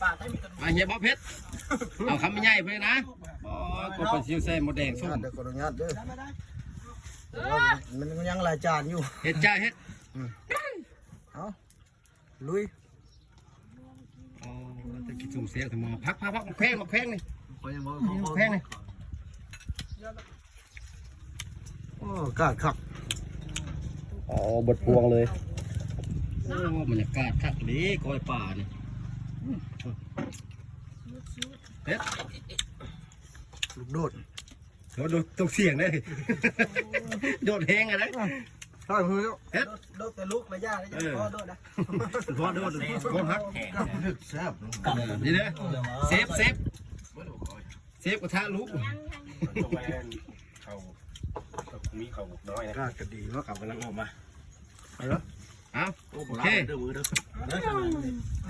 ມາເຮັດບໍ່ເຜັດ ເອົາຄຳໃຫຍ່ເພິ່ນນະ. ອໍ ກໍເປັນຊິວໃສ່ໝົດແດງສົ້ມ. ເດີ ຂໍອະນຸຍາດເດີ ແຕ່ວ່າມັນຍັງຫຼາຍຈານຢູ່. ເຮັດຈ້າເຮັດ. ເອົາ ລຸຍ. ອໍ ແຕ່ກິນສົ້ມແຊບແທ້ໝໍ. ຜັກໆໆ ໝາກແຂວງ ໝາກແຂວງນີ້ ຂ້ອຍຍັງບໍ່ ໝາກແຂວງນີ້. ໂອ້ ອາກາດຄັກ. ອໍ ເບິດພວງເລີຍ. ໂອ້ ບັນຍາກາດຄັກເດ້ ກ້ອຍປານີ້. ເຮັດ ລູກໂດດ ໂດດ ໂດດ ຕ້ອງສ່ຽງເດ້. ໂດດແຮງອະໄດ໋. ໃຊ່ເພິ່ນແລ້ວ. ເຮັດ ໂດດແຕ່ລູກລະຢ່າ ເອີ ພໍໂດດນະ ພໍໂດດ ພໍຮັກ. ແຊບ ເອີ ນີ້ເດ້ ເຊຟ ເຊຟ ເຊຟກະທະລຸກ. ຕ້ອງໄປເອົາ ເຂົາ ເຂົາມີເຂົາໜ້ອຍນະ. ອາກາດກະດີເນາະ ເຂົາກຳລັງອອກມາ. ເອົາ ໂອເຄ ເດີມືເດີ ເດີ ເດີ.